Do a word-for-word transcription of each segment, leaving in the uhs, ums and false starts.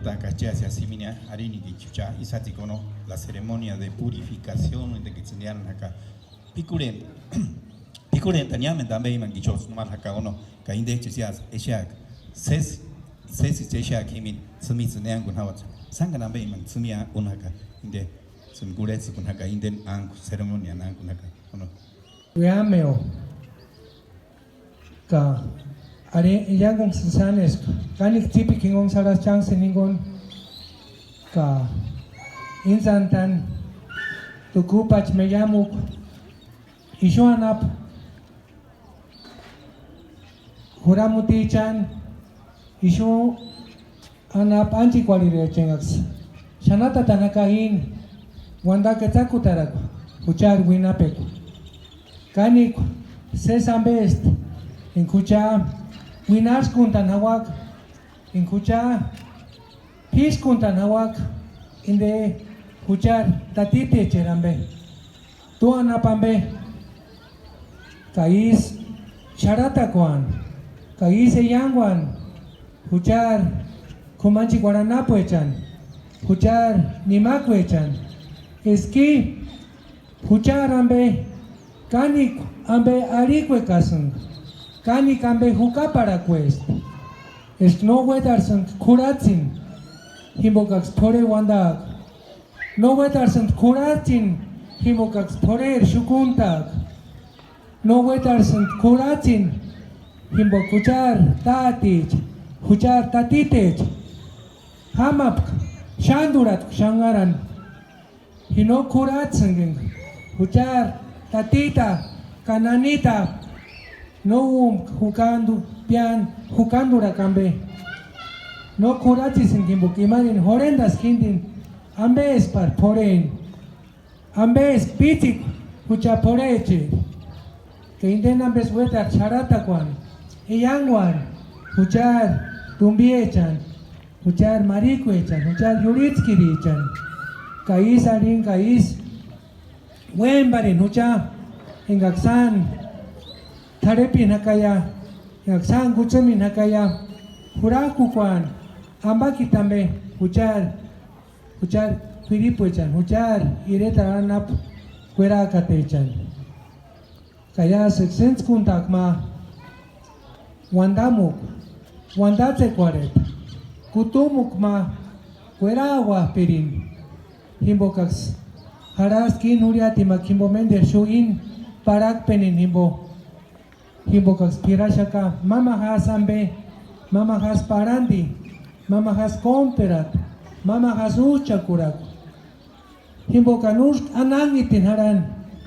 Ka chiasïa siminia arhinikicha, isatsikua no la ceremonia de purificación, endekichini niáni jaka p'ikurhenta, p'ikurhentani iámendu ambe imani kichosï no máru jaka ono, ka indech'isï iásï exeaka, sési, sési exeaka jimini, tsïmits'ïni eánguni jauatsï, sángani ambe imani tsïmia úni jaka, inde tsïni kurhets'ïkuni jaka, indeni ánguni, ceremoniani ánguni jaka ono. Uiameo. Ka arhi, iángunksïni sáni eska, kánikua tsípikua jingunksï jarhasti chánksïni jinguni, ka íntsantani tukupachi me iámukua, ixu anapu juramutichani, ixu anapu ánchekuarhirechani engaksï xanatatani jaka íni, uandakua etsakutarakua juchari uinhapekua. Kánikua sési ambesti enga jucha uinhaskuntani jauaka, enga jucha p'ískuntani jauaka inde juchari tatitecheri ambe, tu anapu ambe, ka ísï xarhatakuani, ka ísï eianguani juchari k'umanchekuarhu anapuechani, juchari nimakuechani, eska i juchari ambe kánikua ambe arhikuekasïnga, kánikua ambe jukaparhakuesti, eska no uétarhesïnga k'urhatsïni, jimbokaksï p'orhe uandaaka. No uétarhesïnga k'urhatsïni, jimbokaksï p'orheri xukuntaaka. No uétarhesïnga k'urhatsïni, jimboka juchari táticha, juchari tatitecha jámapka xándurhatku xanharani. Ji no k'urhatsïnga enga juchari tatita ka nanita no úmpka jukandu piáni jukandurhakua ambe. No k'urhatsisïnga jimboka imarini jorhendaska jíndini ambespari p'orheni, ambesï pítsikua jucha p'orhecheri. Ka indeni ambesï uétarhu xarhatakuani, eianguani juchari tumbiechani, juchari marhikuechani, juchari iurhitskirichani, ka ísï arhini ka ísï uémparini jucha engaksï sáni t'arhepini jakaia, engaksï sáni kutsïmini jakaia, jurhak'ukuani ampakiti ambe juchari, juchari k'uiripuechani, juchari iretarhu anapu kuerakatechani. Ka iásïksï séntskuntaaka ma uandamukua, uandatsekuarheta, kutumukua ma kuerauap'irini, jimbokaksï jarhaska íni jurhiatimakua jimbo ménderu xu íni parhakpenini jimbo, jimbokaksï p'iraxaka, ma ma jásï ambe, ma ma jásï parhandi, ma ma jásï kómperata, ma ma jásï úch'akurhakua. Jimbokani úska anhanhitini jarhani,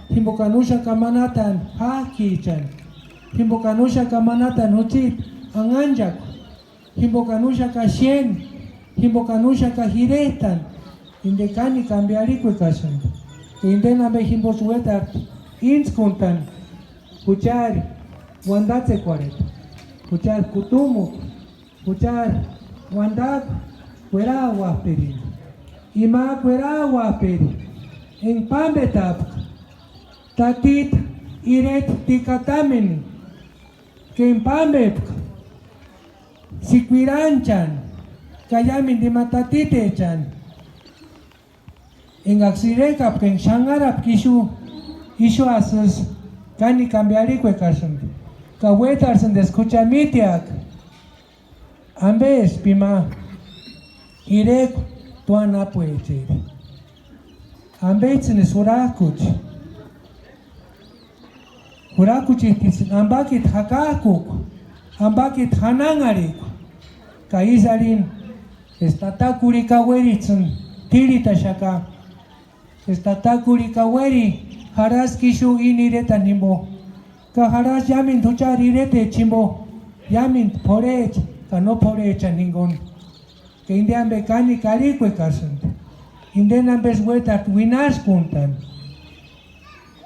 jimbokani úxaka manatani ják'ichani, jimbokani úxaka manatani juchiti anhanchakua, jimbokani úxaka xéni, jimbokani úxaka jiret'ani, inde kánikua ambe arhikuekasïnga, ka indeni ambe jimbosï uétarhu íntskuntani, juchari uandatsekuarheta, juchari kutumukua, juchari uandakua kuerauap'irini. Ima kuerauap'iri enga pámpetapka tatita ireta tikatamini, ka enga pámpepka sikuiranchani ka iámendu ima tatitechani. Engaksï irekapka enga xanharapka ixu, ixu asïsï kánikua ambe arhikuekasïnga, ka uétarhesïndi eska jucha míteaka. ¿Ambespki ima irekua tu anapuecheri? ¿Ambejtsïnisï jurak'uchi? ¿Jurak'uchijtisïni ambakiti jakajkukua, ambakiti janhanharhikua? Ka ísï arhini eska tata kurhikauerijtsïni tírhitaxaka, eska tata kurhikaueri jarhaska ixu íni iretani jimbo, ka jarhaska iámendu juchari iretecha jimbo, iámendu p'orhecha ka no p'orhechani jinguni. Ka inde ambe kánikua arhikuekasïnga, indeni ambesï uétarhu uinhaskuntani.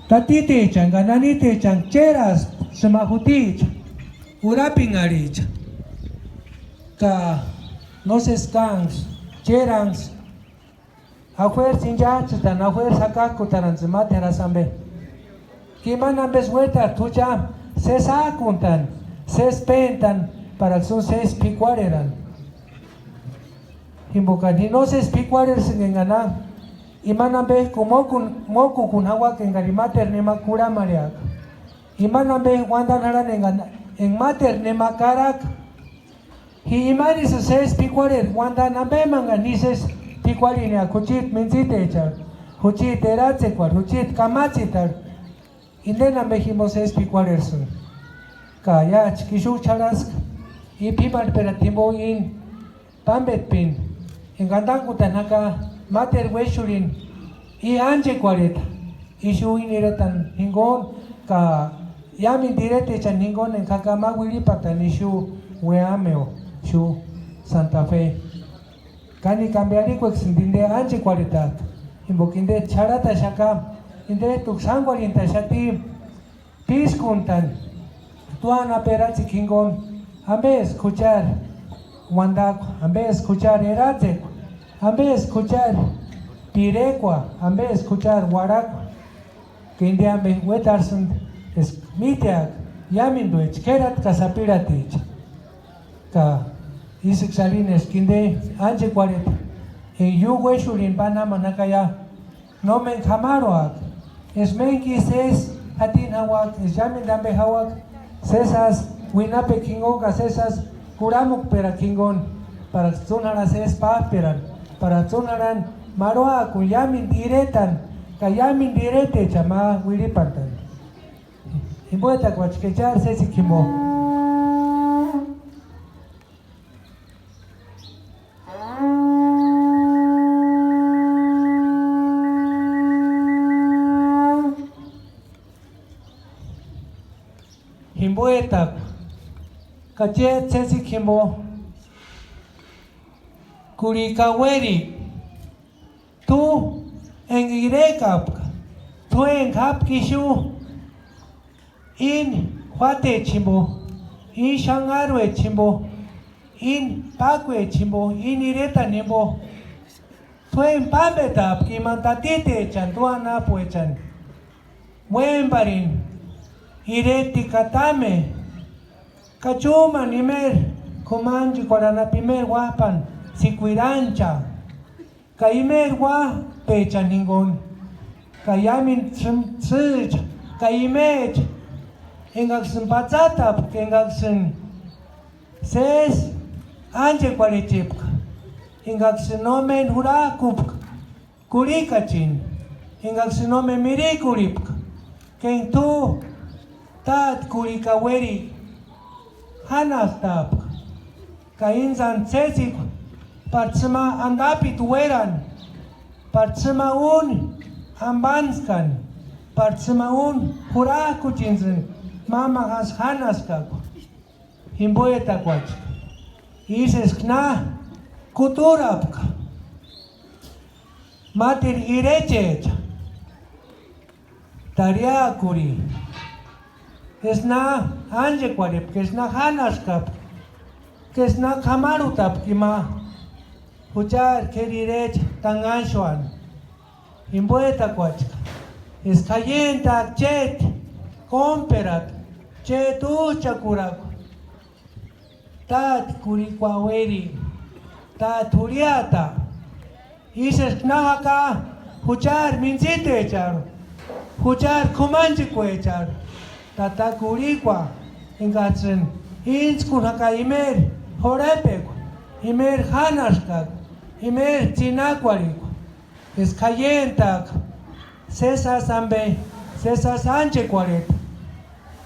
Tatitechani ka nanitechani chérasti sïma juticha urapinharhicha, ka nósesi kánksï, chéranksï, afuersï inchajtsïtani, afuersï jakajkutarantsïni máteru jásï ambe. Ka imani ambesï uétarhu jucha sési jájkuntani, sési péntani, paraksï úni sési p'ikuarherani. Jimbokani ji nósesi p'ikuarhersïnga engani na, imani ambe mókun-, mókukuni jauaka engari máteru nema kurhamarheaka. Imani ambe uandani jarhani engani, enga máteru nema karhaka. Ji imanisï sési p'ikuarheri uandani ambemangu ji sési p'ikuarheniaka jucheti mintsitecharhu, jucheti eratsekuarhu, jucheti kamatsitarhu. Indeni ambe jimbo sési p'ikuarhersïnga. Ka iáchka ixu ch'arhaska, i p'ímarhperata jimbo íni pámbetpini, enga andangutani jaka máteru uéxurhini, i ánchekuarheta, ixu íni iretani jinguni ka iámendu iretechani jinguni enga jaka ma uirhipatani ixu Ueameo, ixu Santa Fe. Kánikua ambe arhikueksïni inde ánchekuarhetajtu, jimboka inde ch'arhataxaka, indejtuksï jángorhentaxati. Pískuntani, tu anapu eratsekua jinguni, ambeski juchari uandakua, ambeski juchari eratsekua, ambeski juchari pirekua, ambeski juchari uarhakua. Ka inde ambe uétarhsïnti eska míteaka iámenduecha k'érati ka sapirhaticha. Ka ísïksï arhini eska inde ánchekuarheta, enga iúni uéxurhini páni jámani jakaia, nómeni k'amarhuaka, eska méntku isï sési jatini jauaka, eska iámendu ambe jauaka, sési jásï uinhapekua jinguni ka sési jásï kurhamukperakua jinguni, paraksï tsúni jarhani sési pájperani, paraksï tsúni jarhani marhuakuni iámendu iretani ka iámendu iretechani ma uirhipantani. Jimboetakuachi kechari sésikua jimbo. Jimboetakua, ka chéti sésikua jimbo, kurhikaueri. T'u enga irekapka, t'u enga jápka ixu, íni juátecha jimbo, íni xanharuecha jimbo, íni pákuecha jimbo, íni iretani jimbo. T'u enga pámbetapka imani tatitechani t'u anapuechani, uémparini, ireti ka táme, ka chúmani imeri k'umanchekuarhu anapu imeri uáp'ani tsíkuiri ánchani, ka imeri uáp'echani jinguni, ka iámendu sï-, sïcha, ka imecha engaksïni patsatapka, engaksïni sési ánchekuarhichepka, engaksïni nómeni jurhak'upka kurhikachini, engaksïni nómeni mirikurhipka, ka enga t'u Táte kurhikaueri jánastapka, ka íni sáni sésikua pári tsïma antapiti uérani, pári tsïma úni ampantskani, pári tsïma úni jurhak'uchintsïni máma jásï jánaskakua. Jimboetakuachi, ísï eska na kuturapka máteru irechecha tarhiakurini, eska na ánchekuarhepka, eska na jánaskapka, ka eska na k'amarhutapka ima juchari k'éri irecha tanhanxuani. Jimboetakuachka, eska k'aientaaka chéti kómperata, chéti újchakurakua. Táte kurhikaueri, Táte jurhiata, ísï eska na jaka juchari mintsitecharhu, juchari k'umanchekuecharhu, tata kurhikua, engats'ïni íntskuni jaka imeri jorhepekua, imeri jánaskakua, imeri tsinakuarhikua. Eska k'aientaaka, sési jásï ampe, sési jásï ánchekuarheta,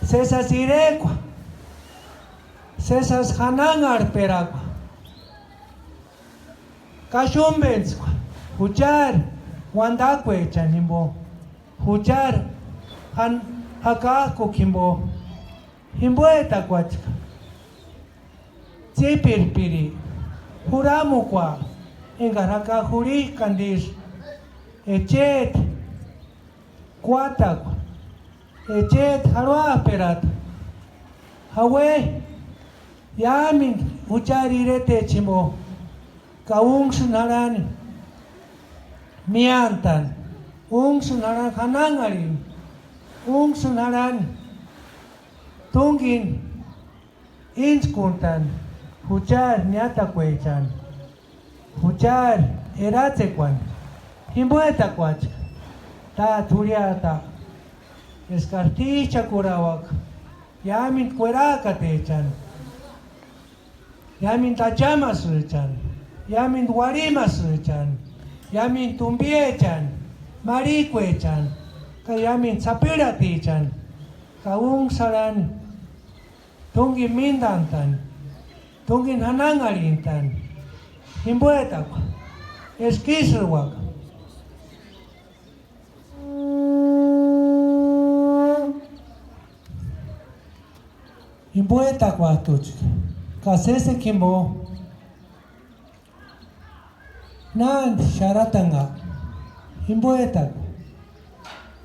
sési jásï irekua, sési jásï janhanharhperakua, kaxumpentskua juchari uantakuechani jimpo, juchari jan-, jakak'ukua jimpo. Jimpoetakuachka, tsípirpiri juramukua, enkari jaka jurhik'antisï, echeti kuátakua, echeti jarhuap'erata, jauek'a iámentu juchari iretecha jimpo, ka únksïni jarhani miántani, únksïni jarhani janhanharhini, únksïni jarhani túnkini íntskuntani juchari niátakuechani. Juchari eratsekuani jimboetakuachi Táte jurhiata, eskari t'ích'akurhauaka iámendu kuerakatechani, iámendu achamasïchani, iámendu uarhimasïchani, iámendu tumbiechani, marhikuechani ka iámendu sapirhatichani, ka únksï arhani, t'úngeni míndantani, t'úngeni janhanharhintani, jimboetakua eska ísïuaka. Jimboetakuat'uchka, ka sésekua jimbo, nándi xaratanha, jimboetakua,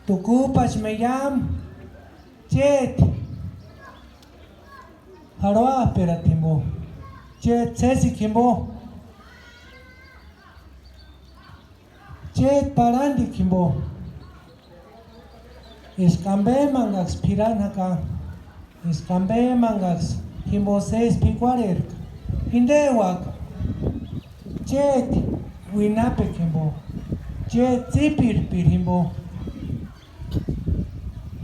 tukup'achi me iámu, chéti jarhuap'erata jimbo, chéti sésekua jimbo, chéti parhandikua jimbo, eska ambemangaksï p'irani jaka, eska ambemangaksï jimbo sési p'ikuarherka, jindeuaka, chéti uinapekua jimbo, chéti tsípirpiri jimbo,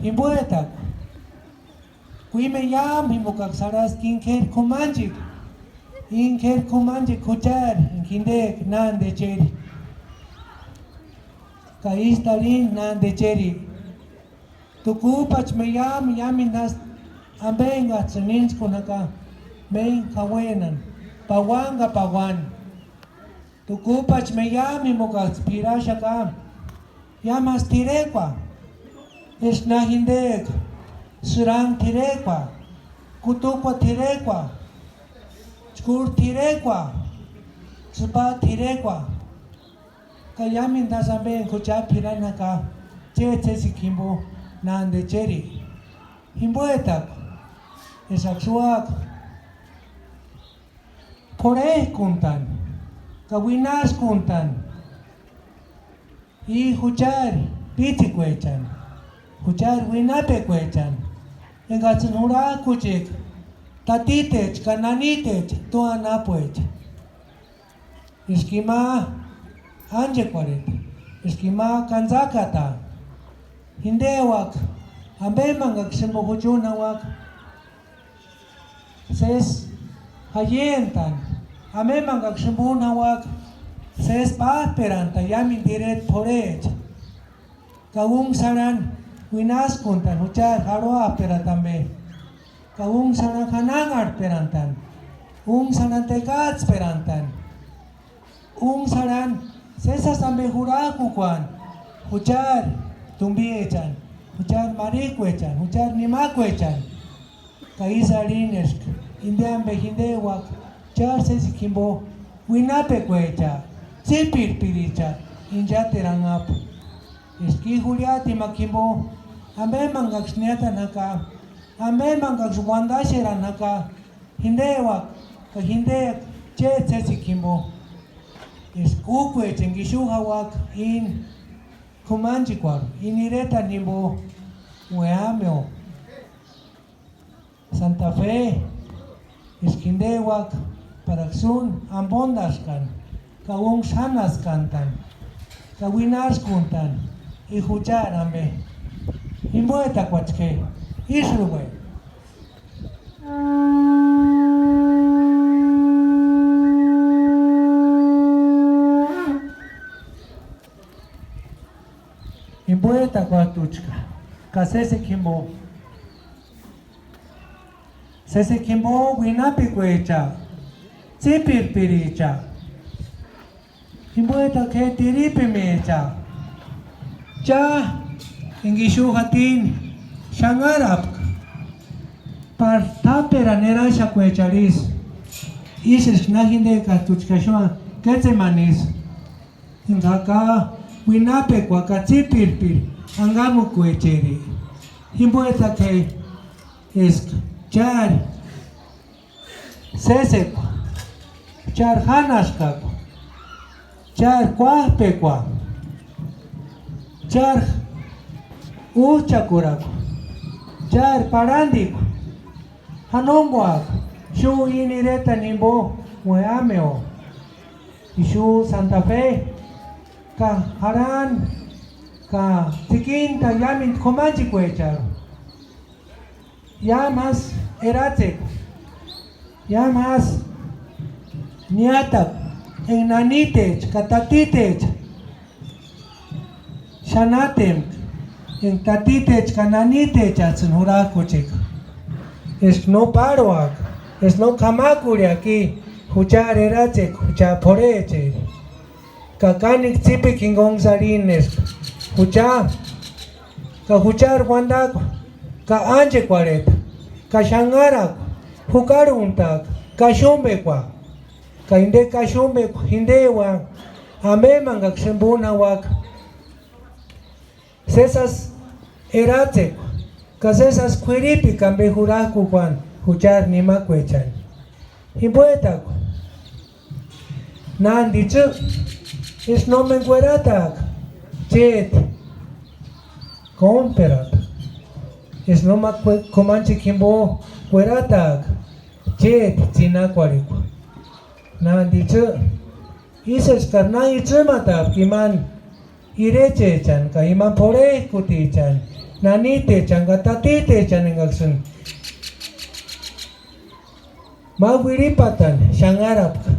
jimboetakua. Kuímu iámu jimbokaksï jarhaska íni k'éri k'umanchekua, íni k'éri k'umanchekua juchari enga jindeka nándi echeri. Ka ísï arhini nándi echeri: Tukup'achi me iámu, iámendu jásï ambe engats'ïni íntskuni jaka, méni jauenani, pauani ka pauani. Tukup'achi me iámu jimbokats'ï p'iraxaka, iámu jásï t'irekua, eska na jindeka: sïranga t'irekua, kutukua t'irekua, chkúru t'irekua, tsïpa t'irekua. Ka iámendu jásï ambe enga juchari p'irani jaka, chéti sésekua jimbo nándi echeri. Jimboetakua, eskaksï úaka p'urhejkuntani ka uinhaskuntani i juchari pítsïkuechani, juchari uinhapekuechani, engats'ïni jurhajkucheka tatitecha ka nanitecha tu anapuecha, eska ima ánchekuarheta, eska ima kantsakataa. Jindeuaka, ambemangaksï jimbo juchuni jauaka sési jaientani, ambemangaksï jimbo úni jauaka sési pájperantani iámendu ireta p'urhecha. Ka únksï arhani uinhaskuntani juchari jarhuap'erata ambe, ka únksï arhani janhanharhperantani, únksï arhani tekajtsïperantani, únksï arhani sési jásï ambe jurhajkukuani juchari tumbiechani, juchari marhikuechani, juchari nimakuechani. Ka ísï arhini eska inde ambe jindeuaka, chári sésekua jimbo uinhapekuecha, tsípirpiricha inchateru anhap'a. Eska i jurhiatima jimbo, ambemangaksï niátani jaka, ambemangaksï uandaxerani jaka, jindeuaka ka jindeka chéti sésekua jimbo, eska újkuecha enga ixu jauaka íni k'umanchekuarhu, íni iretani jimbo. Ueameo. Santa Fe, eska jindeuaka, paraksï úni ambondaskani ka únksï jánaskantani ka uinhaskuntani i juchari ambe. Jimboetakuachi je, ísï jurhue. Jimboetakuat'uchka, ka sésekua jimbo, sésekua jimbo uinhapekuecha, tsípirpiricha. Jimboetakua je tiripimecha, cha enga ixu jatini xanharapka, pári t'áperani eraxakuecharhu isï. Ísï eska na jindekat'uchka axuani Ketsemani isï, enga jaka uinhapekua ka tsípirpiri angamukuecheri. Jimboetakua je eska chári sésekua, chári jánaskakua, chári kuájpekua, chári újchakurakua, chári parhandikua, janonguaka xúni íni iretani jimbo. Ueameo. Ixu, Santa Fe, ka jarhani, ka tsikinta iámendu k'umanchekuecharhu. Iámu jásï eratsekua, iámu jásï niátakua enga nanitecha ka tatitecha xanatempka, enga tatitecha ka nanitechajtsïni jurhajkucheka, eska no párhuaka, eska no k'amakurheaka i juchari eratsekua, juchari p'orhecheri. Ka kánikua tsípikua jingunksï arhini eska jucha, ka juchari uandakua, ka ánchekuarheta, ka xanharakua, jukarhuntaaka, kaxumpekua, ka inde kaxumpekua jindeuaka, ampemankaksï jimpuni jauaka. Sési jásï eratsekua, ka sési jásï k'uiripikua ampe jurhajkukuani juchari nimakuechani. Jimpuetakua, nántitsï, eska nómeni kuerataaka, chéti kómperata, eska nóma k'umanchekua jimpo kuerataaka, chéti tsinakuarhikua. Nántitsï, ísï eskari na itsïmatapka imani irechechani ka imani p'orhejkutichani, nanitechani ka tatitechani enkaksïni ma uirhipatani xanharapka,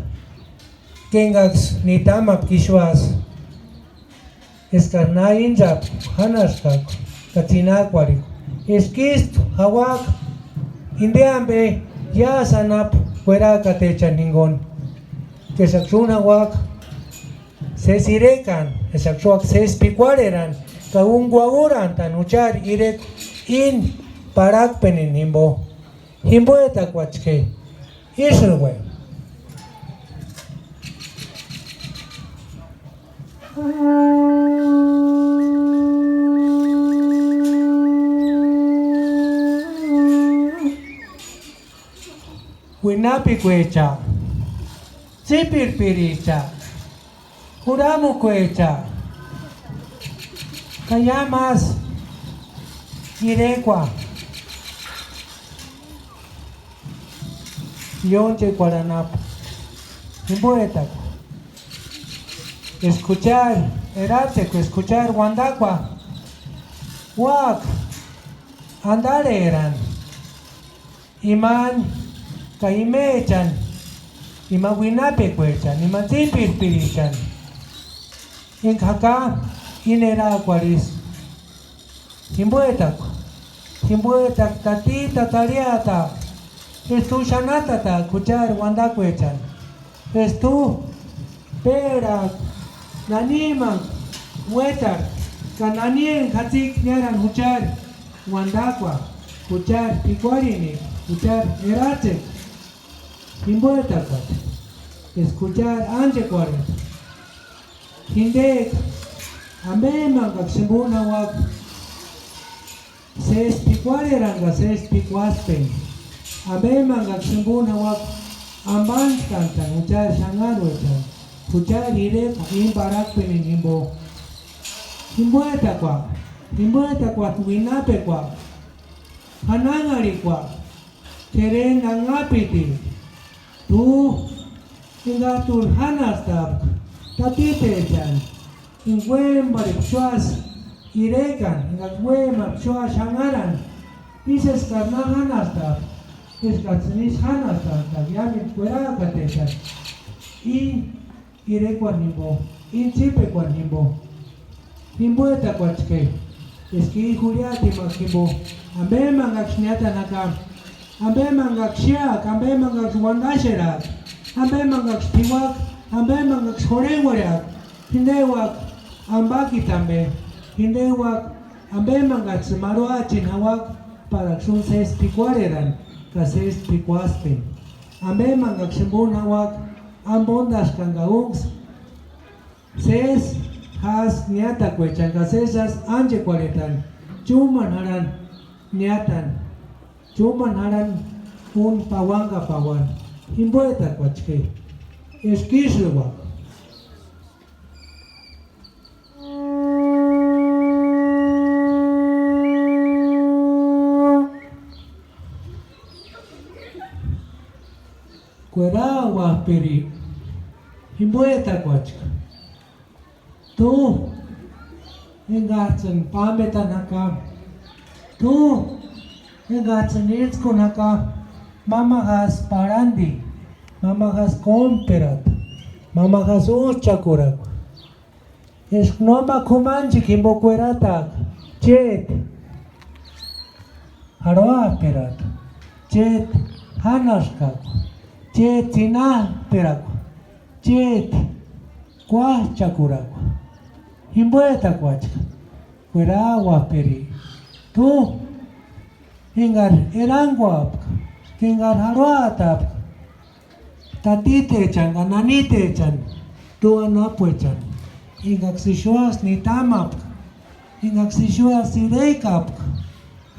ka enkaksï nitamapka ixu jásï, eskari na íntsapka, jánaskakua ka tsinakuarhikua, eska ístu jauaka inde ampe iásï anapu kuerakatechani jinkuni, ka eskaksï úni jauaka sési irekani, eskaksï úaka sési p'ikuarherani, ka úni kuaurantani juchari irekua íni parhakpenini jimpo. Jimpuetakuachi je, ísï ué. Uinhapekuecha, tsípirpiricha, juramukuecha, ka iámu jásï irekua iónchekuarhu anapu, jimpuetakua, eska juchari eratsekua, eska juchari uantakua úaka antarherani imani ka imechani, ima uinhapekuechani, ima tsípirpirichani, enka jaka íni erakuarhu isï. Jimpuetakua, jimpuetakua tatit'u tarhiata, eska t'u xanatataaka juchari uantakuechani, eska t'u péraka nanimanku uétarhu, ka nani enka jatsika niárani juchari uantakua, juchari p'ikuarhini, juchari eratsekua. Jimpuetakuati, eska juchari ánchekuarheta. Jinteka ampemankaksï jimpuni jauaka, sési p'ikuarherani ka sési p'ikuaspeni. Ampemankaksï jimpuni jauaka ampantskantani juchari xanharuechani, juchari irekua íni parhakpenini jimpo. Jimpuetakua, jimpuetakuati uinhapekua, janhanharhikua, k'erentani anhapiti. T'u, enkats'ï jánastapka tatitechani, enka uémparhipka xúasï irekani, enkaksï uémapka xúasï xanharani, ísï eskari na jánastapka, eskats'ïni ísï jánastant'a'aka iámentu kuerakatechani, íni irekuani jimpo, íni tsípekuani jimpo. Jimpuetakuachi je, eska íni jurhiatimakua jimpo, ampemankaksï niátani jaka, ampemankaksï xéaka, ampemankaksï uantaxeraaka, ampemankaksï p'iuaka, ampemankaksï jorhenkorheaka, jinteuaka ampakiti ampe, jinteuaka ampemankats'ïni marhuacheni jauaka, páraksï úni sési p'ikuarherani ka sési p'ikuaspeni. Ampemankaksï jimpuni jauaka, ampontaskani ka únksï sési jásï niátakuechani ka sési jásï ánchekuarhetani, chúmpani jarhani niátani, chúmpani jarhani úni pauani ka pauani. Jimpuetakuachi je, eska ísï uaka. Kuerauap'eri, Jimboetakuachka, t'u engats'ïni pámbetani jaka, t'u engats'ïni ítskuni jaka, ma ma jásï parhandi, ma ma jásï kómperata, ma ma jásï újchakurakua. Eska nóma k'umanchekua jimbo kuerataaka, chéti jarhuap'erakua, chéti jánhaskakua, chéti tsinap'erakua, chéti kuájchakurakua. Jimboetakuachka, kuerauap'eri, t'u engari eranguapka ka engari jarhuatapka, tatitechani ka nanitechani, t'u anapuechani, engaksï ixuasï nitamapka, engaksï ixuasï irekapka,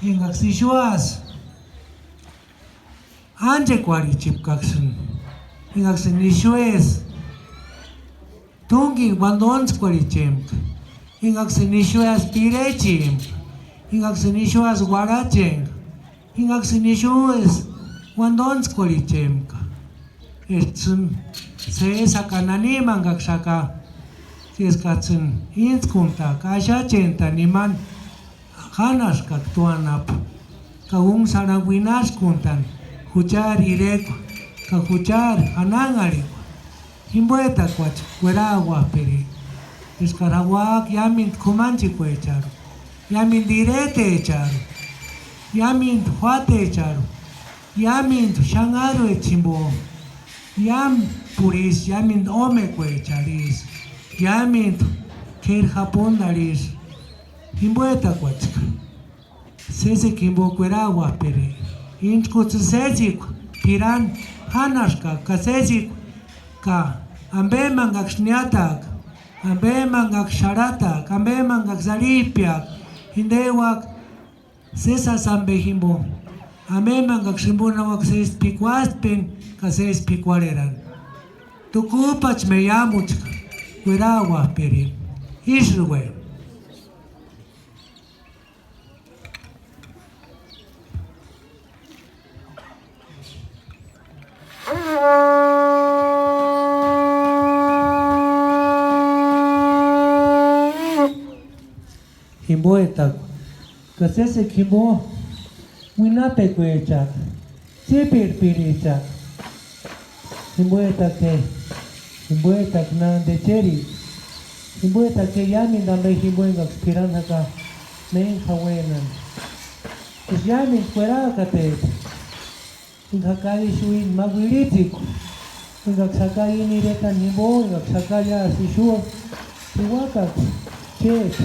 engaksï ixuasï ánchekuarhichepkaksïni, engaksïni ixuesï t'úngeni uandontskuarhichempka, engaksïni ixuesï pirechempka, engaksïni ixuesï uarhachenka, engaksïni ixuesï uandontskuarhichempka. Eskajtsïni sési jaka nanimangaksï jaka, eskats'ïni íntskuntaaka axachentani imani jánhaskaka t'u anapu, ka únksï arhani uinaskuntani juchari irekua ka juchari janhanharhikua. Jimboetakuachi kuerauap'eri, eskari jauaka iámendu k'umanchekuecharhu, iámendu iretecharhu, iámendu juátecharhu, iámendu xanharuecha jimbo, iámendu purhisï, iámendu ómekuecharhu isï, iámendu k'éri japundarhu isï. Jimboetakuachka, sésekua jimbo kuerauap'eri, íntskuts'ï sésekua p'irani jánhaskaka ka sésekua ka ambemangaksï niátaaka, ambemangaksï xarhataaka, ambemangaksï arhip'eaka, jindeuaka sésasï ambe jimbo, ambemangaksï jimbo nauaka sési p'ikuastpeni ka sési p'ikuarherani. Tukup'achi me iámuchka kuerauap'eri, ísï rue. Jimboetakua, ka sésekua jimbo, uinapekuecha, tsípirpiricha, jimboetakua je, jimboetakua nándi echeri, jimboetakua je iámendu ambe jimbo engaksï p'irani jaka méni jauenani. Eska iámendu kueraakateti, enga jaka ixu íni ma uirhitsikua, engaksï jaka íni iretani jimbo, engaksï jaka iásï ixu, p'iuakaksï chéti.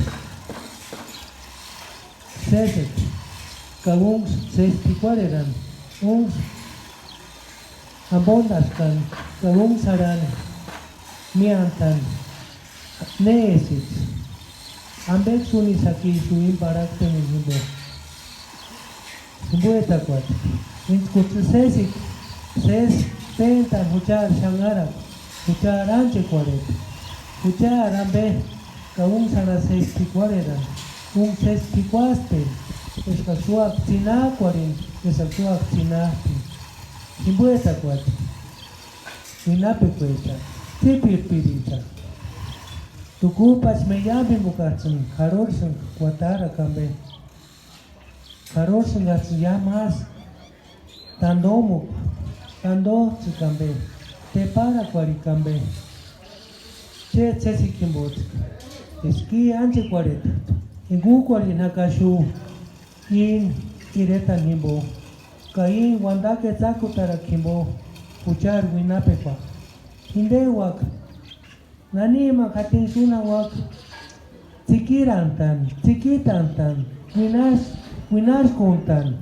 Sésekua, ka únksï sési p'ikuarherani, únksï ambondaskani, ka únksï arhani míantani. ¿Nésïksï? ¿Ambeksï úni xaki ixu íni parhakpenini jimbo? Jimboetakuati, íntskuts'ï sésekua, sési péntani juchari xanharakua, juchari ánchekuarheta, juchari ambe, ka únksï arhani sési p'ikuarherani, únksï sési p'ikuastpeni, eskaksï úaka tsinajkuarheni, eskaksï úaka tsinajpeni. Jimboetakuati, uinapekuecha, tsípirpiricha, tukup'achi me iámu jimbokats'ïni k'arhorisïnga kuataraka ambe. K'arhorisïngats'ïni iámu jásï, tandojmukua, tandojtsïkua ambe, teparakuarhikua ambe. Chéti sésekua jimbots'ïka, eska i ánchekuarheta, enga újkuarheni jaka axu, íni iretani jimbo, ka íni uandakua etsakutarakua jimbo, juchari uinapekua. Jindeuaka, nanimani jatinksï úni jauaka, tsikirantani, tsikitantani, uinax-, uinaxkuntani.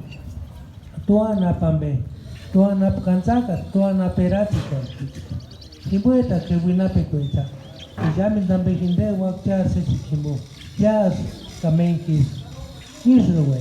T'u anapu ambe, t'u anapu kantsakata, t'u anapu eratsikata. Jimboetakua je uinapekuecha, ka iámendu ambe jindeuaka chári sésekua jimbo, iásï ka méntku isï. Ísï rue.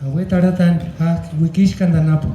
Aueta arhatani, jájki uikixkantani anapu.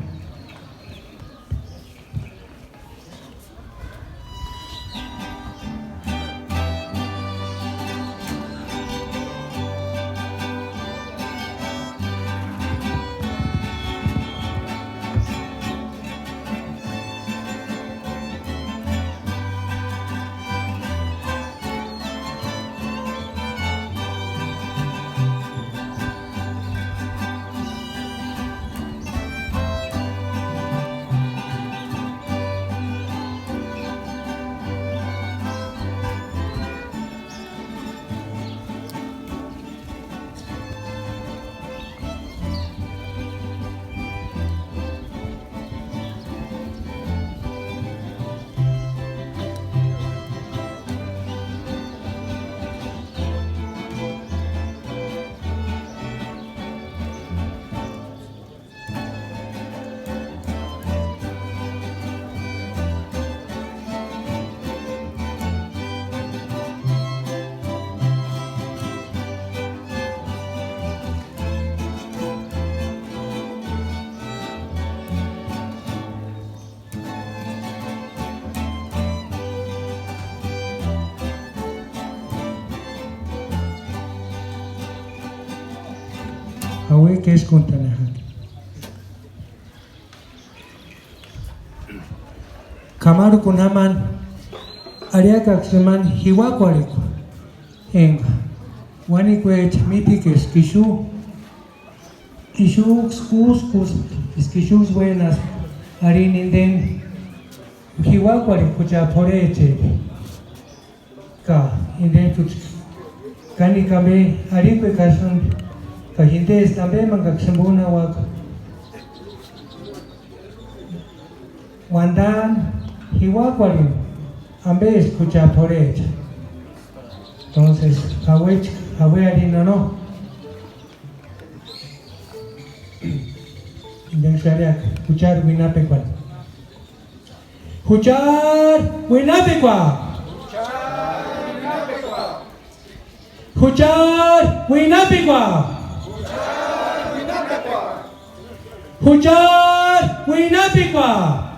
Jauek'i éskuntani jaki. K'amarhukuni jámani arhiakaksï imani jiuakuarhekua enga uánikuecha mítekeska ixu, ixujksï kúskuspti eska ixujksï uénaspka arhini inteni: Jiuakuarhekua jucha p'orhecheri. Ka intentkuksï kánikua ambe arhikuekasïnti, ka jintesti ambemankaksï jimbo úni jauaka. Uantani jiuakuarhini ambe eska jucha p'orhecha. Entonces, jauechka, jauearhini, no? Entonces, arhiaka juchari uinhapekuani. ¡Juchari uinhapekua! ¡Juchari uinhapekua! ¡Juchari uinhapekua!